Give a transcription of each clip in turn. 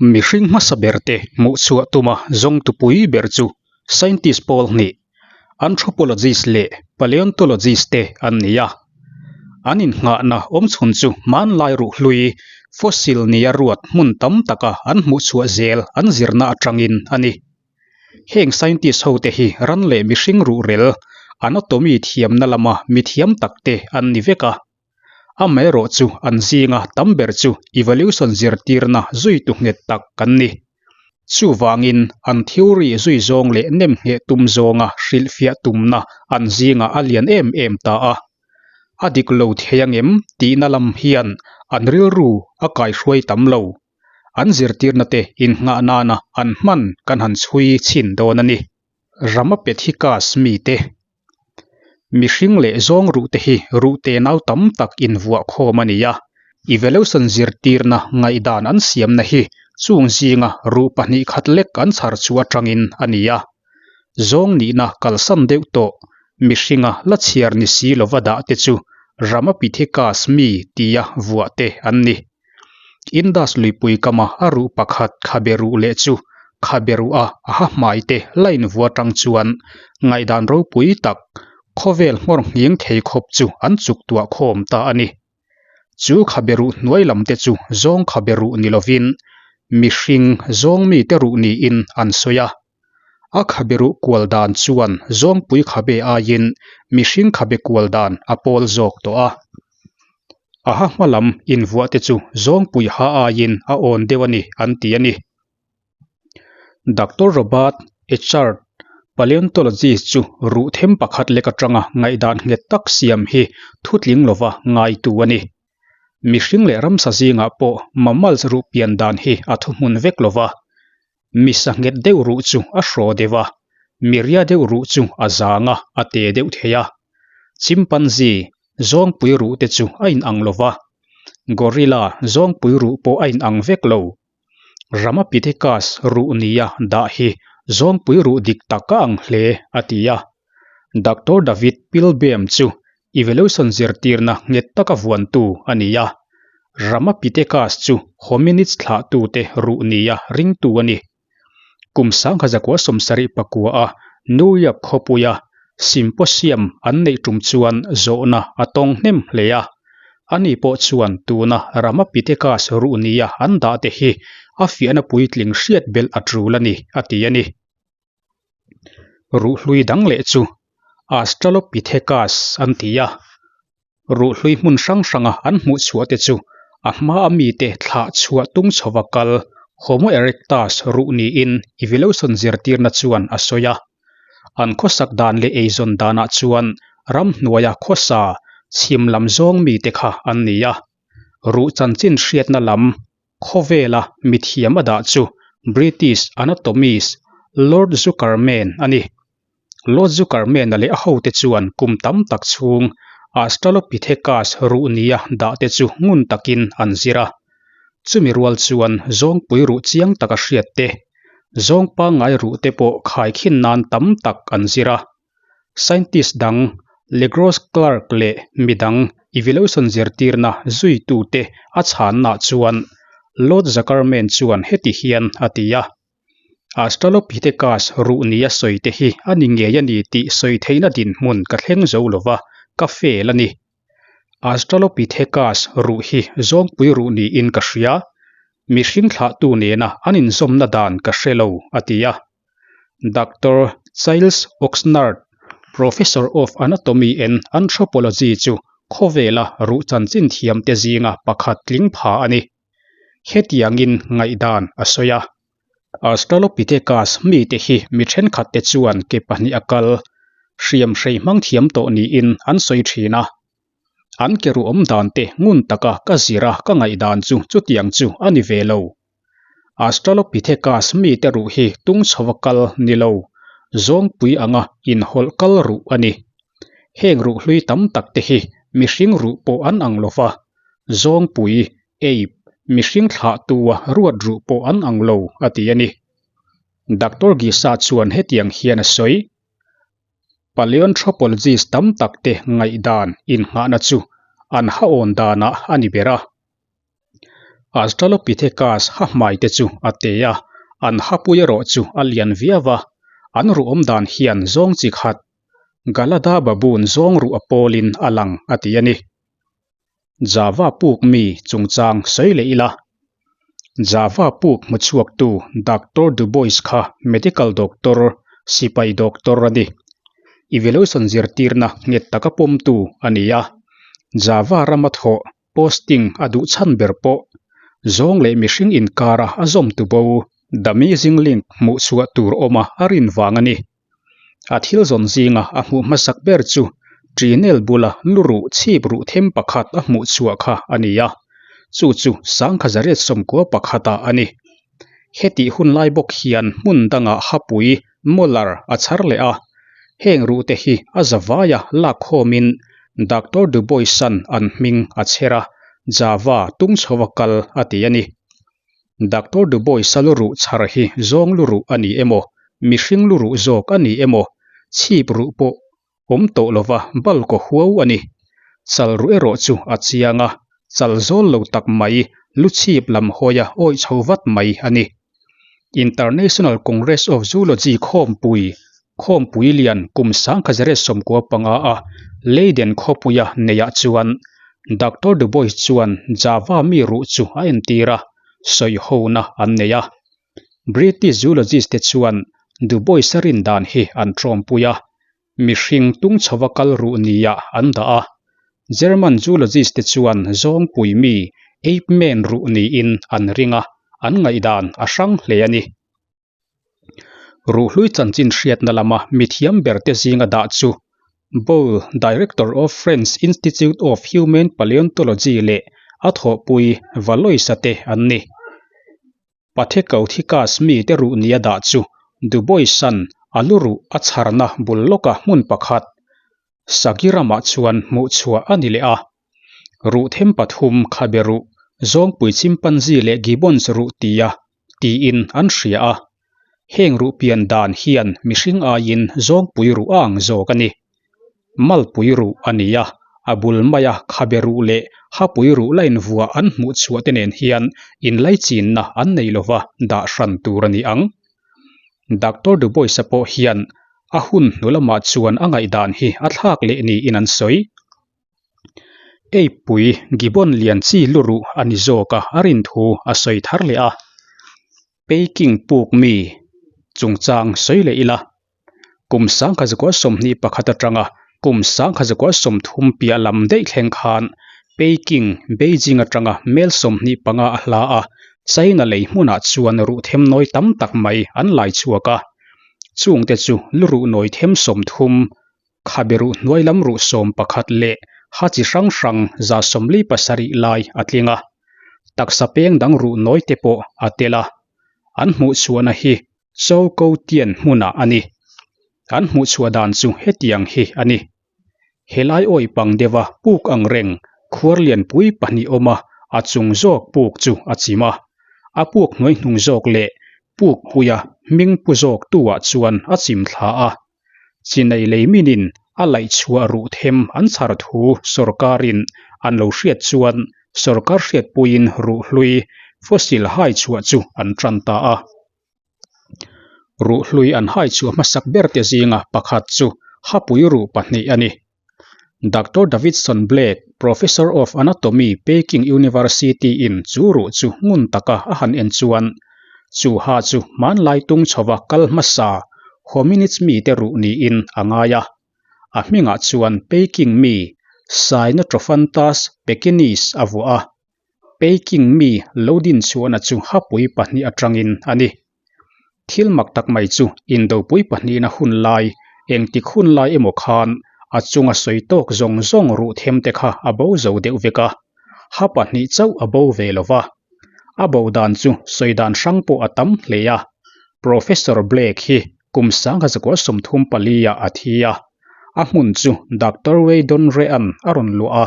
Mihring hmasa berte hmuhchhuah tuma zawngtupui ber chu scientist pawl hnih, anthropologist leh paleontologist te an ni a. An innghahna awmchhun chu hmanlai ruhhlui, fossil nia ruat hmun tam taka an hmuhchhuah zel an zirna atangin a ni. Heng scientist hote hi ran leh mihring ruhrel, anatomy thiamna lama mithiam takte an ni vek a. Amaherawh chu an zinga tam ber chu evolution zirtirna zuitu nghet tak kan ni. Chuvangin an theory zui zawng leh nemngheh tum zawnga hrilhfiah tumna an zingah a lian em em ta a. A dik lo thei angem tihna lam hian an rilru a kaihruai tam lo. An zirtirna te innghah nana an hman kan han chhui chhin dawn a ni. Ramapithecus mite Mihring leh zawng ruh te hi ruh tenau tam tak invuah khawm a ni a, evolution zirtirna ngaihdan an siamna hi chung zinga ruh 2 khat lek an chhar chu atangin a ni a. Zawng nihna kalsan deuh tawh mihringa la chhiar ni si lova dah te chu Ramapithecus mi tia vuah te an ni. Indus luipui kama a ruh pakhat khabe ruh leh chu khabe ruh a a ha hmai te la invua tang chuan ngaihdan ropui tak khawvel nghawr nghing thei khawp chu an chuk tuah khawm ta a ni. Chu khabe ruh hnuai lam te chu zawng khabe ruh ni lovin mihring zawng mite ruh niin an sawi a. A khabe ruh kual dan chuan zawngpui khabe aiin mihring khabe kual dan a pawl zawk tawh a. A ha hma lam invuah te chu zawngpui ha aiin a awn deuh a ni an ti a ni. Doctor Robert Echard, paleontologist chu ruh them pakhat lek atanga ngaihdan nghet tak siam hi thutling lova ngaitu a ni. Mihring leh ramsa zingah pawh mammals ruh pian dan hi a thuhmun vek lova. Misa nghet deuh ruh chu a hraw deuh a, miria deuh ruh chu a zang a, a te deuh thei a. Chimpanzee, zawngpui ruh te chu a inang lo va, gorilla, zawngpui ruh pawh a inang vek lo. Ramapithecus ruh nia dah hi zawngpui ruh dik tak a ang hle, a ti a. Doctor David Pilbeam chu evolution zirtirna nghet taka vuantu a ni a. Ramapithecus chu hominids thlahtute ruh nia ringtu a ni. Kum 1979 a New York khawpuia symposium an neih tum chuan zawhna a tawng hnem hle a. Ani pawh chuan tuna Ramapithecus ruh nia an dah te hi a fiahna puitling hriat belh a tul a ni, a ti a ni. Ruhhlui dang leh chu Australopithecus an ti a, ruhhlui hmun hrang hranga an hmuh chhuah te chu a hma a mite thlah chhuah tung chhova kal Homo erectus ruh niin evolution zirtirna chuan a sawi a. An khawsak dan leh eizawn danah chuan ramhnuaia khawsa chhim lam zawng mite kha an ni a, ruh chanchin hriatna lam Khawvela mithiam a dah chu British anatomist Lord Zuckerman a ni. Lord Zuckerman-a leh a hote chuan kum tam tak chhung Australopithecus ruh nia dah te chu ngun takin an zir a. Chumi rual chuan zawngpui ruh chiang taka hriat te, zawng pangngai ruh te pawh khaikhin nan tam tak an zir a. Scientist dang Legros Clark leh midang evolution zirtirna zuitute a chhannaah chuan Lord Zuckerman chuan heti hian a ti a, Australopithecus ruh nia sawi te hi a ni ngei a ni tih sawi theihna dinhmun ka thleng zo lova, ka fail a ni. Australopithecus ruh hi zawngpui ruh niin ka hria, mihring thlahtu nena an inzawmna dan ka hre lo, a ti a. Doctor Chiles Oxnard, Professor of Anatomy and Anthropology chu khawvela ruh chanchin thiamte zinga pakhat tling pha a ni. Hetiangin ngaihdan a sawi a. Australopithecus mite hi mi thenkhatte chuan ke pahnih a kal, hriam hrei hmang thiam tawh niin an sawi thin a. An ke ruh awm dan te ngun taka ka zir a ka ngaihdan chu chutiang chu a ni ve lo. Australopithecus mite ruh hi tung chhova kal ni lo, zawngpui anga inhawlh kal ruh a ni. Heng ruh hlui tam tak te hi mihring ruh pawh an ang lo va, zawngpui, ape, mihring thlahtua ruat ruh pawh an ang lo, a ti a ni. Doctor Gisa chuan hetiang hian a sawi, Paleoanthropologist tam tak te ngaihdan innghahna chu an ha awn danah a ni ber a. Australopithecus ha hmai te chu a te a, an hapui erawh chu a lian viau a, an ruh awm dan hian zawng chi khat Galada baboon zawng ruh a pawlin a lang a ti a ni. Java puk mi chungchang sawi leh ila. Java puk hmuchhuaktu Doctor Dubois kha medical doctor, sipai doctor a ni. Evolution zirtirna nghet taka pawmtu a ni a. Java rama thawh posting a duh chhan ber pawh zawng leh mihring inkara a zawmtu bo The Missing Link hmuh chhuah tur awma a rin vang a ni. A thil zawn zinga a hmuh hmasak ber chu Trinel bula lu ruh chhip ruh them pakhat a hmuh chhuah kha a ni a, chu chu Sangkhazariat sawmkua pakhatah a ni. Hetih hun lai bawk hian hmun dangah hapui, molar, a chhar leh a, heng ruhte hi a zavaia lakkhawmin Doctor Dubois-a'n an hming a chher a, Java tung chhova kal a ti a ni. Doctor Dubois-a lu ruh chhar hi zawng lu ruh a ni emaw, mihring lu ruh zawk a ni emaw, chhip ruh pawh awm tawh lova bal kaw huau a ni. Chal ruh erawh chu a chiang a, chal zawl lo tak mai lu chhip lam hawia awih chho vat mai a ni. International Congress of Zoology khawmpui, khawmpui lian kum sangkhazariat 95 a Leiden khawpuia neihah chuan Doctor Dubois chuan Java mi ruh chu a entir a, sawihona an nei a. British zoologist te chuan Dubois-a rin dan hi an tawmpui a, mihring tung chhova kal ruh niah an dah a. German zoologist te chuan zawngpui mi ape man ruh niin an ring a, an ngaihdan a hrang hle a ni. Ruhhlui chanchin hriatna lama mithiam berte zinga dah chu Bowl, Director of French Institute of Human Paleontology leh a thawhpui Valois-a te an ni. Pathekauthicus mite ruh nia dah chu Dubois-a'n a lu ruh a chharna bul lawka hmun pakhat, Sagi ramah chuan hmuhchhuah a ni leh a. Ruh them pathum khabe ruh, zawngpui chimpanzee leh gibbons ruh tia tiin an hria a. Heng ruh pian dan hian mihring aiin zawngpui ruh a ang zawk a ni. Malpui ruh a ni a, a bul maia khabe ruh leh hapui ruh la invuah an hmuh chhuah te nen hian inlaichinna an nei lova dah hran tur a ni ang. Doctor Dubois-a pawh hian a hun hnu lamah chuan a ngaihdan hi a thlak leh niin an sawi. Eipui Gibbon lian chi lu ruh a ni zawk a, a rin thu a sawi thar leh a. Peking puk mi chungchang sawi leh ila, kum sangkha zakua 21 atanga kum sangkha zakua 30 piah lam daih thleng khan Peking, Beijing atanga mel 25 a hla a, China lei hmunah chuan ruh them nawi tam tak mai an lai chhuak a. Chungte chu lu ruh nawi them 30 Khabe ruh hnuai lam ruh 11 leh ha chi hrang hrang 47 lai a tling a, taksa peng dang ruh nawi te pawh a tel a, an hmuh chhuahna hi Cho Ko Tien hmunah a ni. An hmuh chhuah dan chu hetiang hi a ni. Helai awih pang deuha puk ang reng khuar lianpui pahnih awm a, a chung zawk puk chu a chim a, a puk hnuai hnung zawk leh puk puia hming pu zawk tu ah chuan a chim thla a, Chinei lei minin a laih chhuah ruh them an chhar thu sawrkarin an lo hriat chuan sawrkar hriatpuiin ruh hlui fossil hai chhuah chu an tan ta a. Ruh hlui an hai chhuah hmasak berte zinga pakhat chu hapui ruh pahnih a ni. Doctor Davidson Blake, Professor of Anatomy, Peking University-in chu ruh chu ngun taka a han en chuan, chu ha chu hmanlai tung chhova kal hmasa hominids mite ruh niin a ngai a. A hmingah chuan Peking mi Sinotrophanthus pekinese a vuah a. Peking mi lo din chhuahna chu hapui pahnih atangin a ni. Thil mak tak mai chu indopui pahnihna hun lai, engtik hun lai emaw khan a chunga sawi tawk zawng zawng ruh them te kha a bo zo deuh vek a, ha pahnih chauh a bo ve lo va. A bo dan chu sawi dan hrang pawh a tam hle a. Professor Blake hi kum 1934 ah a thi a, a hmun chu Doctor Wei Donre-a'n a rawn luah a.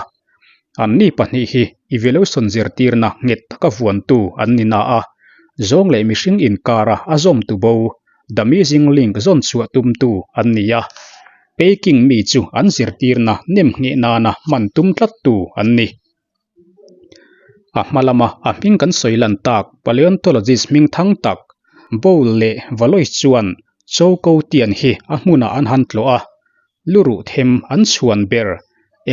Anni pahnih hi evolution zirtirna nghet taka vuantu an ni na a, zawng leh mihring inkara a zawmtu bo, the missing link zawn chhuah tumtu an ni a. Peking mi chu an zirtirna nem ngheh nana hman tum tlattu an ni. A hma lama a hming kan sawi lan tak paleontologist hming thang tak Bowl leh Valois chuan Choukoutian hi a hmunah an han tlawh a, luruh them an chhuan ber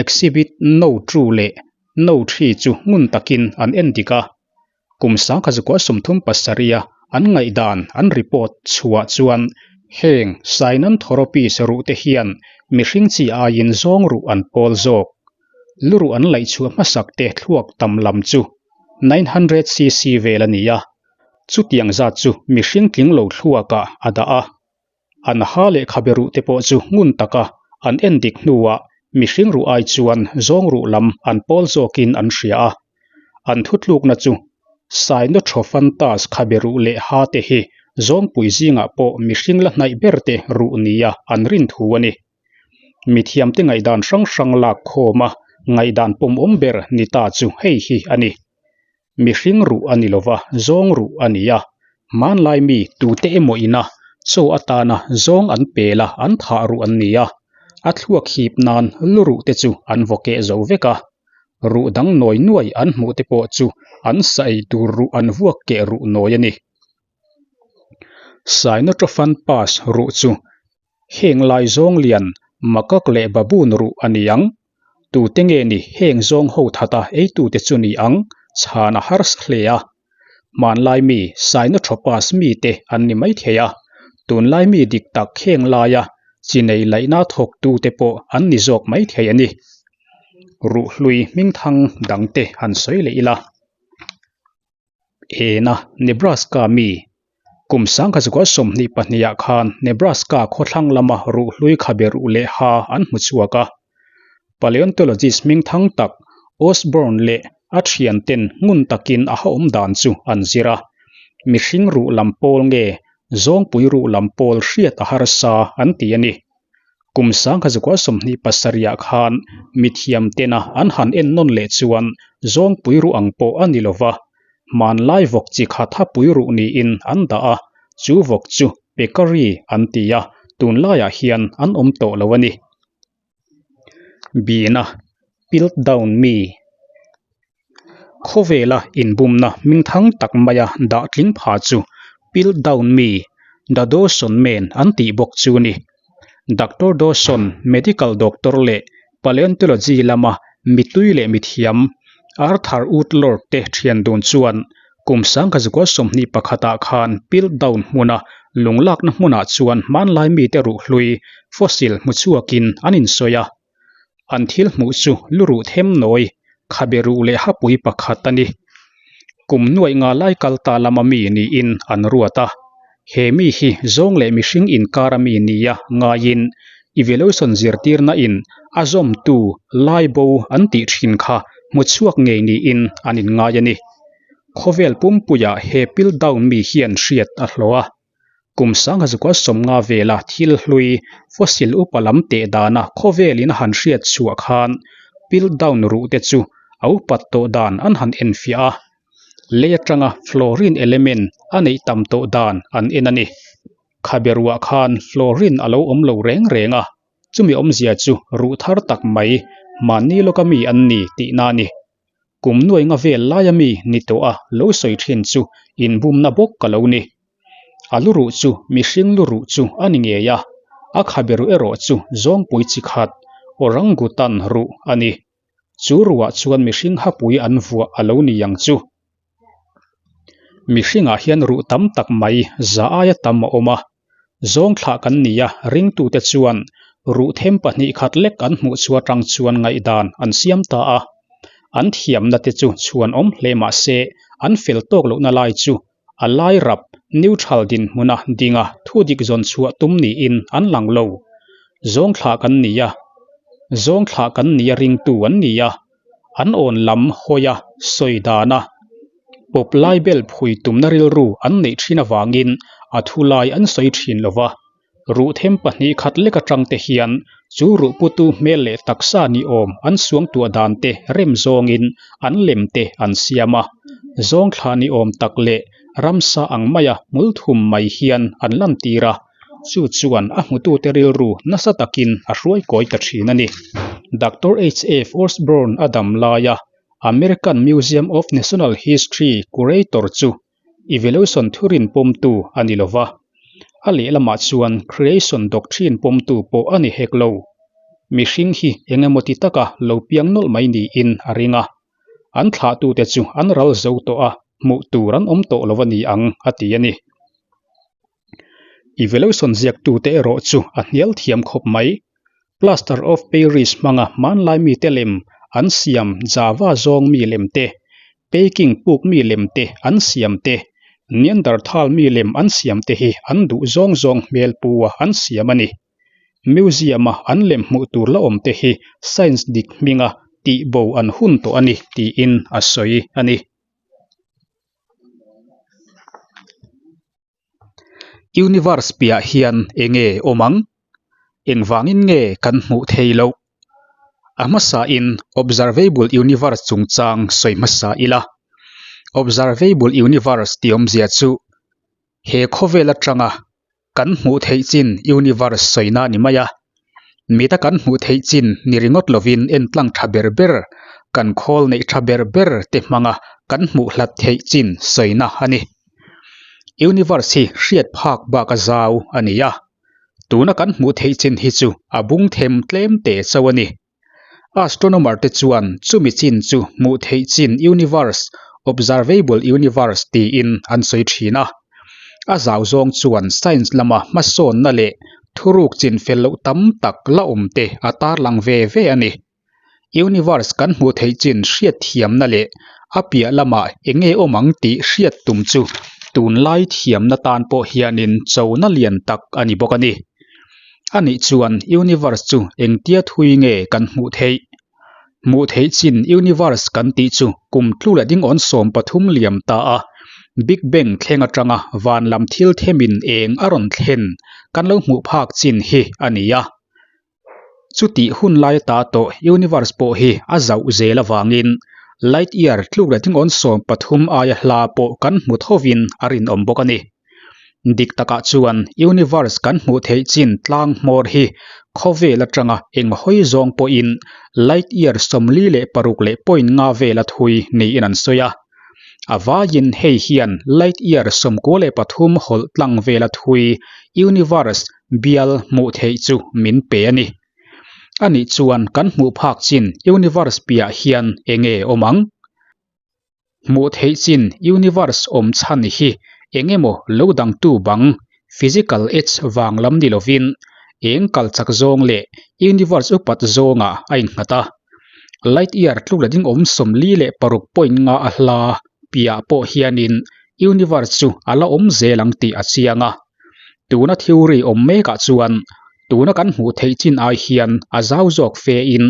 Exhibit No Two leh No Three chu ngun takin an en dik a. Kum sangkha 37 a an ngaihdan an report chhuah chuan heng Sinanthropus ruh te hian mihring chi aiin zawng ruh an pawl zawk. Luruh an laih chhuah hmasak te thluak tam lam chu 900 cc vel a ni a, chutiang zat chu mihring tling lo thluakah a dah a. An ha leh khabe ruh te pawh chu ngun taka an en dik hnuah mihring ruh ai chuan zawng ruh lam an pawl zawkin an hria a. An thutlukna chu Sinotrophanthus khabe ruh leh ha te hi zawngpui zingah pawh mihring la hnaih ber te ruh nia an rin thu a ni. Mithiamte ngaihdan hrang hrang lak khawma ngaihdan pawmawm ber ni ta chu hei hi a ni. Mihring ruh a ni lova, zawng ruh a ni a. Hmanlai mi tute emaw ina chaw atana zawng an pel a, an thah ruh an ni a. A thluak hip nan lu ruh te chu an vaw keh zo vek a. Ruh dang nawi nuai an hmuh te pawh chu an sa ei tur ruh an vuak keh ruh nawi a ni. Sinotrophanthus ruh chu Heng lai zawng lian makak leh baboon ruh a ni ang. Tute nge ni heng zawng ho thata eitute chu ni ang? Chhan a harsa hle a. Hmanlai mi Sinotropus mite an ni maithei a, tunlai mi dik tak heng laia chi nei laihna thawktute pawh an ni zawk maithei a ni. Ruhhlui hmingthang dangte han sawi leh ila. Ena, Nebraska mi. Kum 1922 ah khan Nebraska khawthlang lama ruhhlui khabe ruh leh ha an hmu chhuak a. Paleontologist hming thang tak Osborn leh a thianten ngun takin a ha awm dan chu an zir a. Mihring ruh lam pawl nge zawngpui ruh lam pawl hriat a harsa an ti a ni. Kum 1927 ah khan mithiam tena an han en nawn leh chuan zawngpui ruh ang pawh a ni lo va, hmanlai vawk chi khat hapui ruh niin an dah a, chu vawk chu Peccary an ti a, tunlaiah hian an awm tawh lo a ni. Bina, Piltdown mi. Khawvela inbumna hmingthang tak maia dah tling pha chu Piltdown mi, The Dawson Man an tih bawk chu ni. Doctor Dawson, medical doctor leh paleontology lama mitui leh mithiam Arthur Woodlord te thian dun chuan kum 1921 ah khan Piltdown hmuna lunglakna hmunah chuan hmanlai mite ruhhlui, fossil, hmuchhuakin an insawi a. An thil hmuh chu luruh them nawi, khabe ruh leh hapui pakhat a ni. Kum nuaih nga lai kal ta lama mi niin an ruat a. He mi hi zawng leh mihring inkara mi nia ngaiin evolution zirtirna in a zawmtu lai bo an tih thin kha hmu chhuak ngei niin an inngai a ni. Khawvel pumpuiah he Piltdown mi hian hriat a hlawh a. Kum 1950 vela thil hlui fossil upa lam teh dana khawvelin a han hriat chhuah khan Piltdown ruh te chu a upat tawh dan an han enfiah a, lei atanga fluorine element a neih tam tawh dan an en a ni. Khabe ruah khan fluorine a lo awm lo reng reng a, chumi awmzia chu ruh thar tak mai mahni lawka mi an ni tihna a ni. Kum nuai nga vel laia mi ni tawh a lo sawi thin chu inbumna bawk ka lo ni. A lu ruh chu mihring lu ruh chu a ni ngei a, a khabe ruh erawh chu zawngpui chi khat, orangutan ruh a ni. Chu ruhah chuan mihring hapui an vuah a lo ni ang chu. Mihringah hian ruh tam tak mai za aia tam a awm a, Zawng thlah kan ni a, ringtute chuan ruh them pahnih khat lek an hmuh chu atang chuan ngaihdan an siam ta a. An thiamna te chu chhuan awm hle mah se, an fel tawk lohna lai chu a lai rap, neutral dinhmuna dinga thu dik zawn chhuah tum niin an lang lo. Zawng thlah kan ni a, zawng thlah kan ni a ringtu an ni a, an awn lam hawia sawi dana pawp lai bel phui tumna rilru an neih thin avangin a thu lai an sawi thin lo va. Ruh them pahnih khat lek atang te hian chu ruh putu hmel leh taksa ni awm an suang tuah dan te rem zawngin an lem te an siam a. Zawng thla ni awm tak leh ramsa ang maia hmul thum mai hian an lantir a. Chu chuan a hmutute rilru nasa takin a hruai kawi ta thin a ni. Doctor HF Osborne a dam laia. American Museum of National History curator chu evolution thurin pawmtu a ni lo va, a lehlamah chuan creation doctrine pawmtu pawh a ni hek lo. Mihring hi eng emaw ti taka lo piang nawlh mai niin a ring a, an thlahtute chu an ral zo tawh a, hmuh tur an awm tawh lo a ni ang, a ti a ni. Evolution ziaktute erawh chu a hnial thiam khawp mai. Plaster of Paris hmanga hmanlai mite lem an siam Java zawng mi lem te, Peking puk mi lem te an siam te, Neanderthal mi lem an siam te hi an duh zawng zawng hmel pu a an siam a ni. Museum a an lem hmuh tur la awm te hi science dik hminga tihbo an hun tawh a ni tiin a sawi a ni. Universe piah hian enge awm ang? Engvangin nge kan hmuh thei loh? A hmasain Observable Universe chungchang sawi hmasa ila. Observable Universe tih awmzia chu he khawvel atanga Kan hmuh theih chin universe sawina a ni mai a, mita kan hmuh theih chin ni ringawt lovin entlang tha ber ber, kan khawl neih tha ber ber te hmanga kan hmuh hlat theih chin sawina a ni. Universe hi hriat phak bak a zau a ni a, tuna kan hmuh theih chin hi chu a bung them tlem te chauh a ni. Astronomer te chuan chumi chin chu hmuh theih chin universe, observable universe, tiin an sawi thin a. A zau zawng chuan science lama hmasawnna leh thuruk chin fel loh tam tak la awm te a tarlang ve ve a ni. Universe kan hmuh theih chin hriat thiamna leh a piah lamah eng nge awm ang tih hriat tum chu tunlai thiamna tan pawh hianin chona lian tak a ni bawk a ni. A nih chuan universe chu engtia thui nge kan hmuh theih? Hmuh theih chin universe kan tih chu kum tlu leh dingawn 13 liam ta a, Big Bang thleng atanga van lam thil themin eng a rawn thlen kan lo hmuh phak chin hi a ni a. Chutih hun lai ta tawh universe pawh hi a zauh zel avangin light year tluk leh dingawn 13 aia hla pawh kan hmu thovin a rinawm bawk a ni. Dik takah chuan universe kan hmuh theih chin tlang hmawr hi khawvel atanga eng hawi zawng pawhin light year 46 leh point nga vela thui niin an sawi a. A vaiin hei hian light year 93 hawlh tlang vela thui universe bial hmuh theih chu min pe a ni. Anih chuan kan hmuh phak chin universe piah hian enge awm ang? Hmuh theih chin universe awm chhan hi eng emaw lo dangtu bang, physical edge, vang lam ni lovin eng kal chak zawng leh universe upat zawngah a innghat a. Light year tluk la ding awm 46 point nga a hla piah pawh hianin universe chu a la awm zel ang tih a chiang a. Tuna theory awm mekah chuan tuna kan hmuh theih chin ai hian a zau zawk fein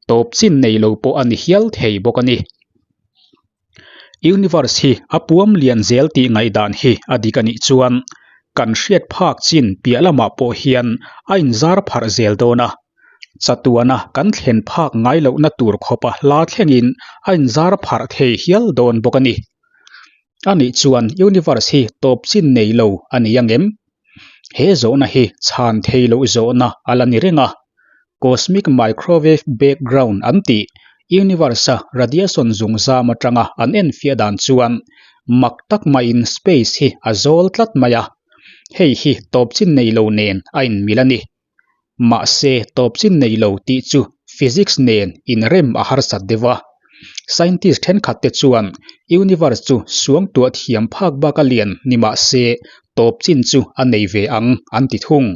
tawp chin nei lo pawh a ni hial thei bawk a ni. Universe hi a puam lian zel tih ngaihdan hi a dik a nih chuan kan hriat phak chin piah lamah pawh hian a inzar pharh zel dawn a, chatuana kan thlen phak ngai lohna tur khawpa hla thlengin a inzar pharh thei hial dawn bawk a ni. A nih chuan universe hi tawp chin nei lo a ni angem? He zawhna hi chhan thei loh zawhna a la ni reng a. Cosmic Microwave Background an tih universe-a radiation zungzam atanga an enfiah dan chuan mak tak maiin space hi a zawl tlat mai a. Hei hi tawp chin nei lo nen a inmil a ni. Mahse, tawp chin nei lo tih chu physics nen inrem a harsat deuh a. Scientist thenkhat te chuan universe chu suangtuah thiam phak bak a lian ni mah se tawp chin chu a nei ve ang an ti thung.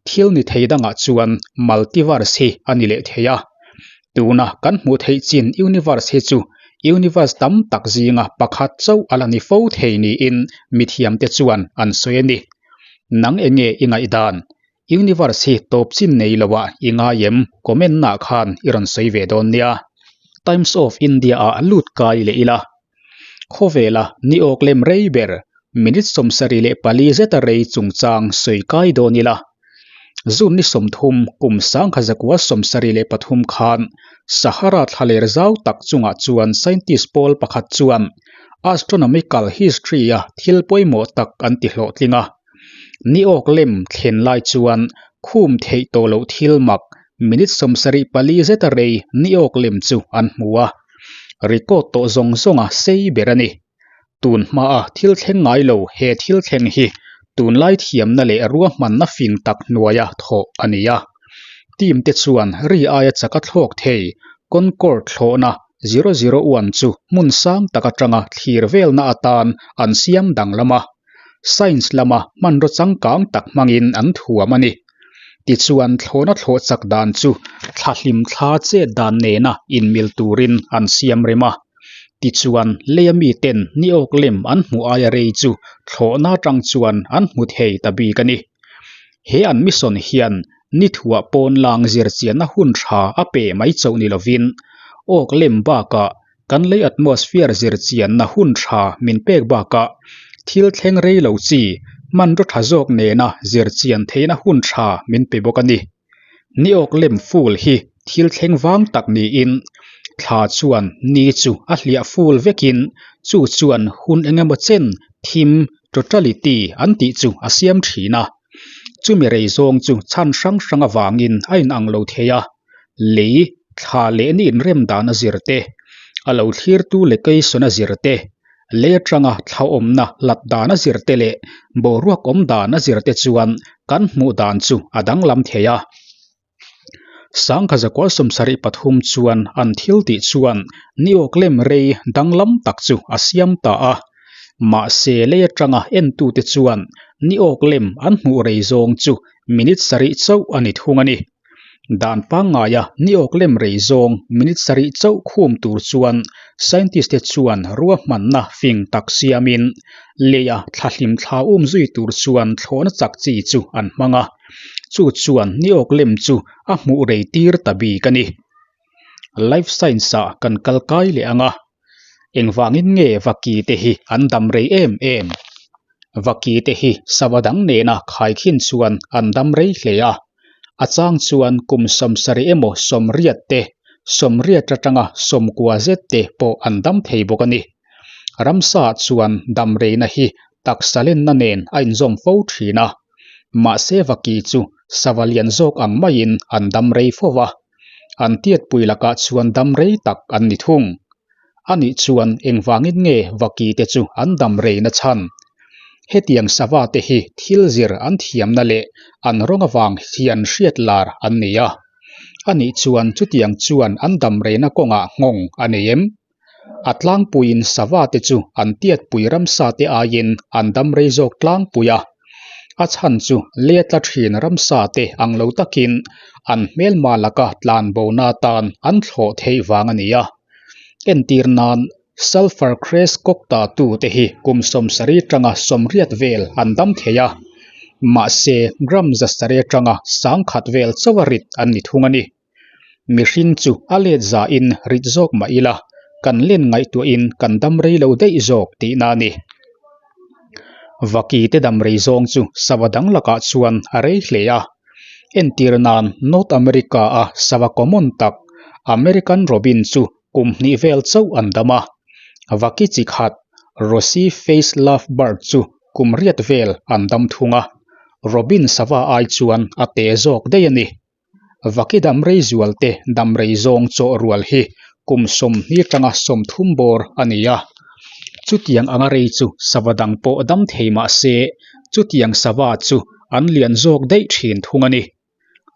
Thil ni thei dangah chuan multiverse hi a ni leh thei a. Tuna kan hmuh theih chin universe hi chu universe tam tak zinga pakhat chauh a la ni fo thei niin mithiamte chuan an sawi a ni. Nang enge i ngaihdan? Universe hi tawp chin nei lo ah i ngai em? Comment nah khan i rawn sawi ve dawn nia. Times of India ah lut kai leh ila. Khawvela ni awk lem rei ber minute 74 zeta rei chungchang sawi kai dawn ila. June ni 30 kum 1973 khan Sahara thlaler zau tak chungah chuan scientist pawl pakhat chuan astronomical history-a thil pawimawh tak an ti hlawhtling a. Ni awk lem thlen lai chuan khum theih tawh loh thil mak minute 74 zeta rei ni awk lem chu an hmu a. Record tawh zawng zawnga sei ber a ni. Tun hmaa thil thleng ngai lo he thil thleng hi tunlai thiamna leh ruahmanna fing tak hnuaia thawh a ni a. Team te chuan ri aia chaka thlawk thei Concorde thlawhna 001 chu hmun sang tak atanga thlir velna atan an siam danglam a. Science lama hmanraw changkang tak hmangin an thuam a ni. Tichuan thlawhna thlawh chak dan chu thlahlim thla chet dan nena inmil turin an siam rem a. Tichuan leia miten ni awk lem an hmuh aia rei chu thlawhna atang chuan an hmu thei ta bik a ni. He an mission hian ni thuah pawn lang zirchianna hun tha a pe mai chauh ni lovin awk lem bakah Kan lei atmosphere zirchianna hun tha min pek bakah thil thleng rei lo chi hmanraw tha zawk nena zirchian theihna hun tha min pe bawk a ni. Ni awk lem ful hi thil thleng vang tak niin thla chuan ni chu a hliah ful vekin chu chuan hun engemaw chen thim, totality, an tih chu a siam thin a. Chumi rei zawng chu chhan hrang hrang avangin a inang lo thei a. Lei, thla leh ni inrem dan a zir te, a lo thlirtu leh keisawn a zir te, lei atanga thla awmna hlat dan a zir te leh boruak awm dan a zir te chuan kan hmuh dan chu a danglam thei a. Sangkha zakua 73 chuan an thil tih chuan ni awk lem rei danglam tak chu a siam ta a. Mahse lei atanga entute chuan ni awk lem an hmuh rei zawng chu minute sarih chauh a ni thung a ni. Dan pangngaia ni awk lem rei zawng minute sarih chauh khum tur chuan scientist te chuan ruahmanna fing tak siamin leia thlahlim thla um zui tur chuan thlawhna chak chi chu an hmang a, chu chuan ni awk lem chu a hmuh rei tir ta bik a ni. Life science ah kan kal kai leh ang a, engvangin nge vaki te hi an dam rei em em? Vaki te hi sava dang nena khaikhin chuan an dam rei hle a, a chang chuan kum sawmsarih emaw sawmriat te, sawmriat atanga sawmkua zet te pawh an dam thei bawk a ni. Ramsa chuan dam reina hi taksa lenna nen a inzawm fo thin a, mahse vaki chu sava lian zawk ang maiin an dam rei fo va, an tiatpui lakah chuan dam rei tak an ni thung. Anih chuan engvangin nge vaki te chu an dam rei na chhan? Hetiang sava te hi thil zir an thiamna leh an rawng avang hian hriat lar an ni a. Anih chuan chutiang chuan an dam reina kawngah nghawng a nei em? A tlangpuiin sava te chu an tiatpui ramsa te aiin an dam rei zawk tlangpui a. A chhan chu lei a tla thin ramsa te ang lo takin an hmelma laka tlanbona atan an thlawh theih vang a ni a. Entir nan Sulphur Crest Cockta tu te hi kum 70 atanga 80 vel an dam thei a, mahse gram 100 atanga 10,000 vel chauha rit an ni thung a ni. Mihring chu a let zahin rit zawk mah ila, kan len ngaihtuahin kan dam rei lo daih zawk tihna a ni. Vaki te dam rei zawng chu sava dang lakah chuan a rei hle a. Entir nan North America a sava common tak American Robin chu kum hnih vel chauh an dam a. Vaki chi khat Rosy Face Lovebird chu kum riat vel an dam thung a. Robin sava ai chuan a te zawk daih a ni. Vaki dam rei zual te dam rei zawng chawh rual hi kum 20 atanga 30 bawr a ni a. Chutiang anga rei chu sava dang pawh dam thei mah se chutiang sava chu an lian zawk daih thin thung a ni.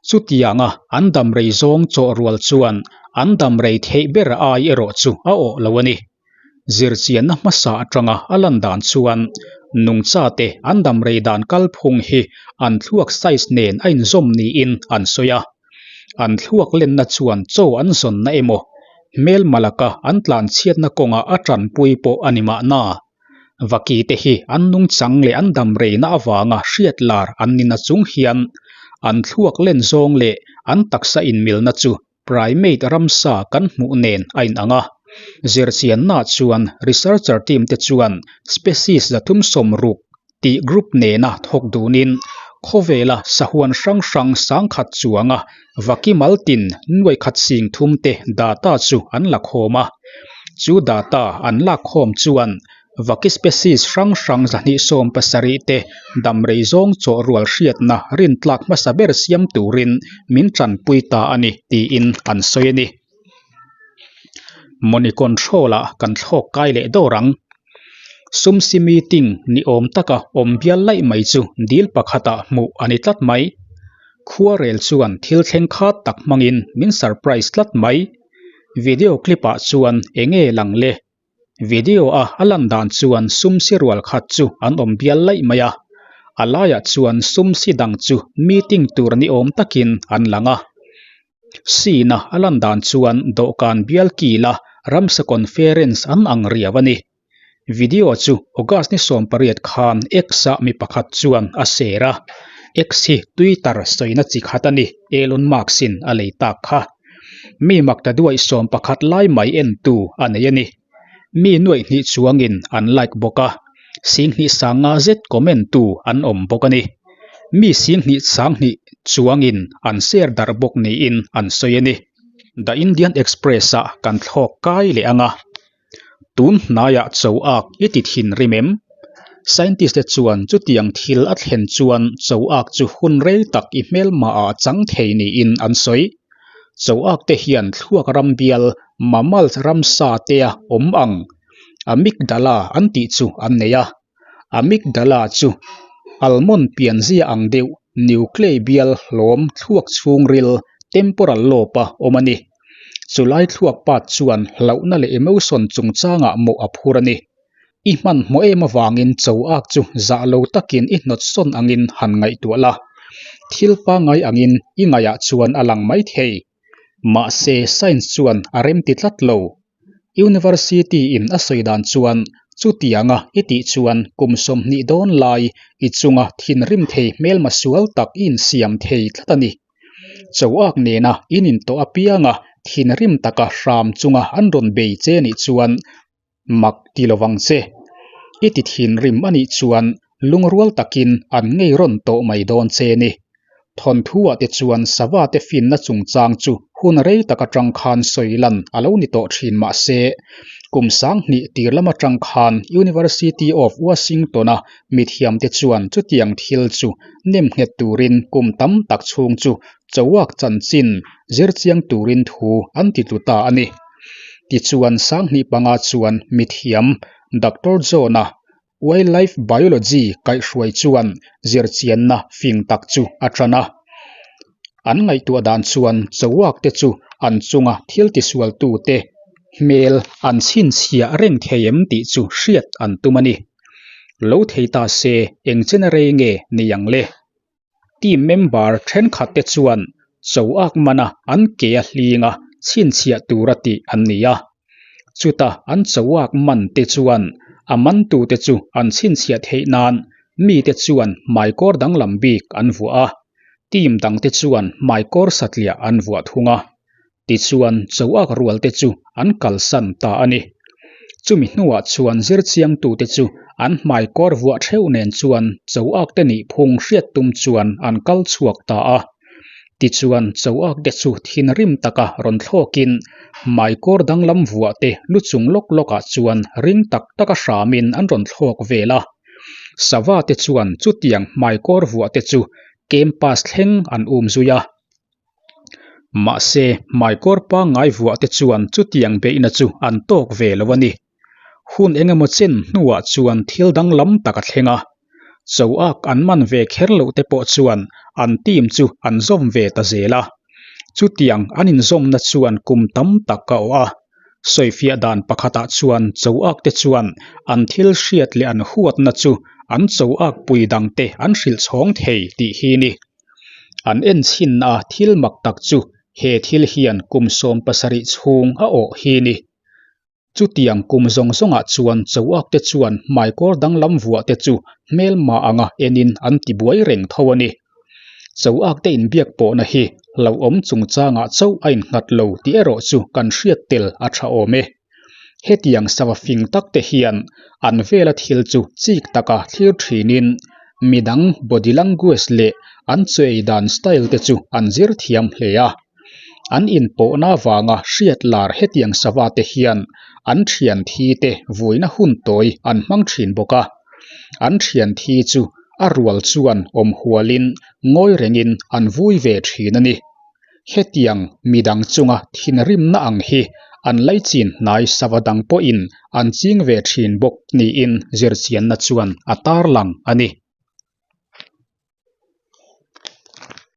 Chutianga an dam rei zawng chawh rual chuan an dam rei theih ber ai erawh chu a awh lo a ni. Zirchianna hmasa atanga a lan dan chuan nungchate an dam rei dan kalphung hi an thluak size nen a inzawm niin an sawi a. An thluak lenna chuan chaw an zawnna emaw, hmelma laka an tlanchhiatna kawngah a tanpui pawh a ni mahna. Vaki te hi an nungchang leh an dam reina avanga hriat lar an ni nachung hian an thluak len zawng leh an taksa inmilna chu Primate ramsa kan hmuh nen a inang a. Zirchianna chuan researcher team te chuan species 360 tih group nena thawk dunin khawvela sahuan hrang hrang 10,000 chuanga vaki maltin nuaikhat sing thum te data chu an la khawm a. Chu data an lak khawm chuan Vaki species hrang hrang 270 te dam rei zawng chawh rual hriatna rintlak hmasa ber siam turin min tanpui ta a ni tiin an sawi a ni. Money control ah kan thlawk kai leh dawr ang. Sumsi meeting ni awm taka awm bial laih mai chu dil pakhatah hmuh a ni tlat mai. Khuarel chuan thil thleng khat tak hmangin min surprise tlat mai. Video clip ah chuan enge lang le? Video a a lan dan chuan sumsi rual khat chu an awm bial laih mai a, a laiah chuan sumsi dang chu meeting tur ni awm takin an lang a. Scene a a lan dan chuan dawhkan bial kila ramsa conference an ang riau a ni. Video chu August ni 18 khan X-ah mi pakhat chuan a share a, X hi Twitter sawina chi khat a ni, Elon Musk-in a lei tak kha. Mi makta duai 11 lai mai entu a nei a ni. Mi nuaih hnih chuangin an like bawk a, 20 sanga zet comment tu an awm bawk a ni. Mi 20 sanghnih chuangin an share darh bawk niin an sawi a ni. The Indian Express-ah kan thlawk kai leh ang a. Tun hnaiah cho ak i ti thin rim em? Scientist te chuan chutiang thil a thlen chuan cho ak chu hun rei tak i hmelma ah chang thei niin an sawi. Cho ak te hian thluak ram bial mammals ramsa tea awm ang amygdala an tih chu an nei a. Amygdala chu almond pianzia ang deuh nuclei bial hlawm thluak chhungril temporal lobe a awm a ni. Chulai thluak pat chuan hlauhna leh emotion chungchangah mawh a phur a ni. I hmanhmawh em avangin cho ak chu zah lo takin i hnawt sawn angin han ngaihtuah la. Thil pangngai angin i ngaihah chuan a lang mai thei. Mahse science chuan a remti tlat lo. University in a sawi dan chuan chutianga i tih chuan kum 20 dawn lai i chunga thinrim thei hmelma sual tak i insiam thei tlat a ni. Cho ak nena in intawh apianga thinrim taka hram chunga an rawn bei che nih chuan mak ti lovang che. I ti thinrim a nih chuan lungrual takin an ngei rawn tawh mai dawn che ni. Thawnthu-ah te chuan sava te finna chungchang chu hun rei tak atang khan sawi lan a lo ni tawh thin mah se, kum 2000 tir lam atang khan University of Washington-a mithiamte chuan chutiang thil chu nem nghet turin kum tam tak chhung chu chawak chanchin zirchiang turin thu an ti tlu ta a ni. Tichuan 2005 chuan mithiam Doctor John-a Wildlife Biology kaihhruai chuan zirchianna fing tak chu a tan a. An ngaihtuah dan chuan chawak te chu an chunga thil tisualtute hmel an chhinchhiah reng thei em tih chu hriat an tum a ni. Lo thei ta se eng chena rei nge ni ang le? Team member thenkhat te chuan chawak mana an ke a hlinga chhinchhiah tura tih an ni a. Chuta an chawak man te chuan a mantute chu an chhinchhiah theih nan mite chuan hmaikawr danglam bik an vuah a, team dangte chuan hmaikawr satliah an vuah thung a. Tichuan chawak rual te chu an kalsan ta a ni. Chumi hnuah chuan zirchiangtute chu an hmaikawr vuah theuh nen chuan chawak te nih phung hriat tum chuan an kal chhuak ta a. Tichuan chawak te chu thinrim taka rawn thlawkin hmaikawr danglam vuah te lu chung lawk lawkah chuan ring tak taka hramin an rawn thlawk vel a. Sava te chuan chutiang hmaikawr vuah te chu campus thleng an um zui a. Mahse, hmaikawr pangngai vuah te chuan chutiang beihna chu an tawk ve lo a ni. Hun engemaw chen hnuah chuan thil danglam tak a thleng a. Choak an man ve kher loh te pawh chuan an team chu an zawm ve ta zel a. Chutiang an inzawmna chuan kum tam tak a awh a. Sawifiah dan pakhatah chuan choak te chuan an thil hriat leh an huatna chu an choak pui dangte an hrilh chhawng thei tih hi ni. An enchhinna a thil mak tak chu he thil hian kum 17 chhung a awh hi ni. Chutiang kum zawng zawngah chuan chawak te chuan hmaikawr danglam vuah te chu hmelma anga enin an tibuai reng tho a ni. Chawak te inbiak pawhna hi hlauhawm chungchangah chauh a innghat lo tih erawh chu kan hriat tel a tha awm e. Hetiang sava fing tak te hian an vela thil chu chik taka thlir thinin midang body language leh an chaw ei dan style te chu an zir thiam hle a. An inpawhna avanga hriat lar hetiang sava te hian an thian thi te vuina hun tawi an hmang thin bawk a. An thian thi chu a rual chuan awm hualin ngawi rengin an vui ve thin a ni. Hetiang midang chunga thinrimna ang hi an laichin hnai sava dang pawhin an ching ve thin bawk niin zirchianna chuan a tarlang a ni.